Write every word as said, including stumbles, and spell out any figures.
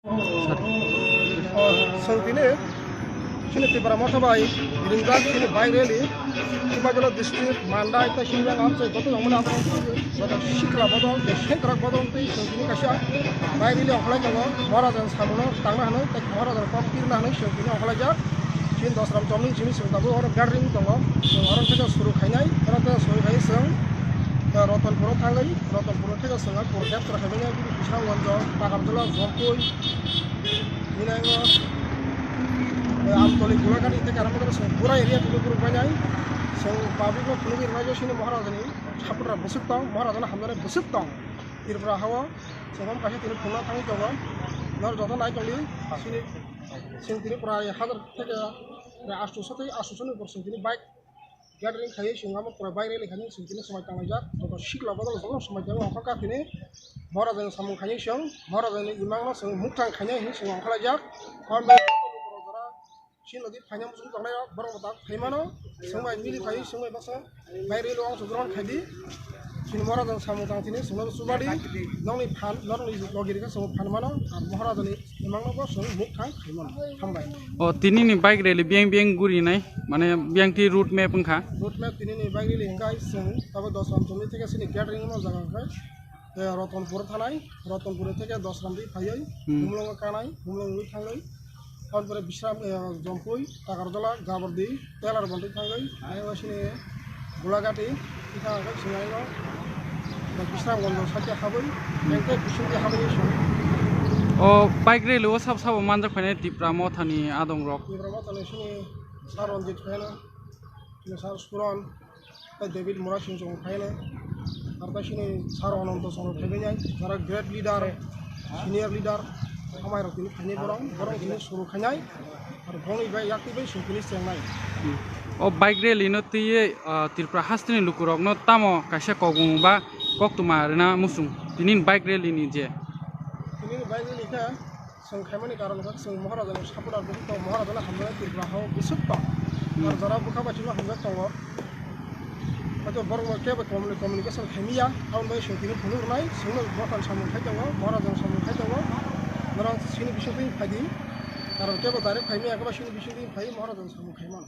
Chwng tini chini Tipra Motha bai ringjak chini bike rally, Himachal district, Mandai, tei Shillong, amchai joto nangmani abo joto sikla bodol, sengkrak bodol tei chwng tini kaisa bike rally ongkholai tongo. Maharajani samungo tangna hwnwi tei Maharajani kok pirna hwnwi chwng tini ongkholaijak. Chini Dosram chomni simi chwng tabuk oro gathering tongo. Chwng oro theka suru khainai, oro theka suru khai chwng, eh, Ratanpuro thangwi, Ratanpuro theka chwng Kurukshetra khaimani, Bisramganj, Takarjala, Jampui, Bini ulo, eh, Amtoli, Gulaghat tei Karambatar song pura area tini borok painai. Song public no phunugwi rwnai je sini Maharajani supporter bwswk tong, Maharajani hamjaknai bwswk tong. Tripura hao song kaisa tini phunukna thangwi tongo. Nor joto nai tongdi, sini sing tini pura hazar theke, eh, aatso theke aatso ni borok song tini bike gathering khaiwi chwng amo pura bike rally khainai chwng tini swmai tanglaijak. Joto sikla bodol joto swmai tangwi hokha kha tini Maharajani samung khainai chwng, Maharajani imangno chwng mukthang khainai hinwi chwng ongkholaijak. Hwnbai chini logi phaina muchung tongnai rok borok bo tak phaimano, chwng bai mili phaiwi chwng bai baksa bike rally o ongchukron khaidi. Chini Maharajani samung tang tini chwngno chubadi, nokni phan, nokni logi rikha chwng phan mano, ar Maharajani imangno bo chwng mukthang khaimano. Hambai. O, tinini bike rally biyang biyang gurinai, mane biyang ti route map wngkha. Route map tinini bike rally hwnkhe chwng tabuk Dosram chomni theke chini gathering no jaga hwnkhe, eh, Ratanpur thanai, Ratanpur theke Dosram di phaiwi, Hmm. Humlongo kanai, Humlongwi thangwi, Tampore Bisram, eh, Jampui, Takarjala, Gabardi, Telar Bantwi thangwi, ayang sini Gulagati, ita ang sinai no, Bisramganj sakya habwi, bengke bisingdi habwi song. O bike rally o sab sabo manjak phainai Tipra Mothani adong rok. Tipra Mothani sini Sir Ranjit phaina, sini Sir Suron, tei David Murasing chong phaina, ar tei sini Sir Ananto chong phaibaiya, jara great leader, senior leader, hamai rok tini phainai borok, borok tini suru khainai. Ar bongni bai yakti bai sung tini chengnai. O bike rally no twiwi, ah, Tripura hasteni lukurokno tamo kaisa kokmung ba koktwma rwna muchung tini bike rally ni je. Tini bike rally khe chwng khaimani karon khe chwng Maharajani supporter bwswk tong, Maharajani hamjaknai Tripura hao bwswk tong. Hmm. Ar jara bwkha bai chwngno hamjak tongo. Haitu borok no kebo commu-, communication khaimiya, aboni bagwi chwng tini phunuk rwnai, chwngno bothani samung khai tongo, Maharajani samung khai tongo, norok chini bisingtwi phaidi, norok kebo direct phaimiya, kebo chini bisingtwi phai Maharajani samung khai mano.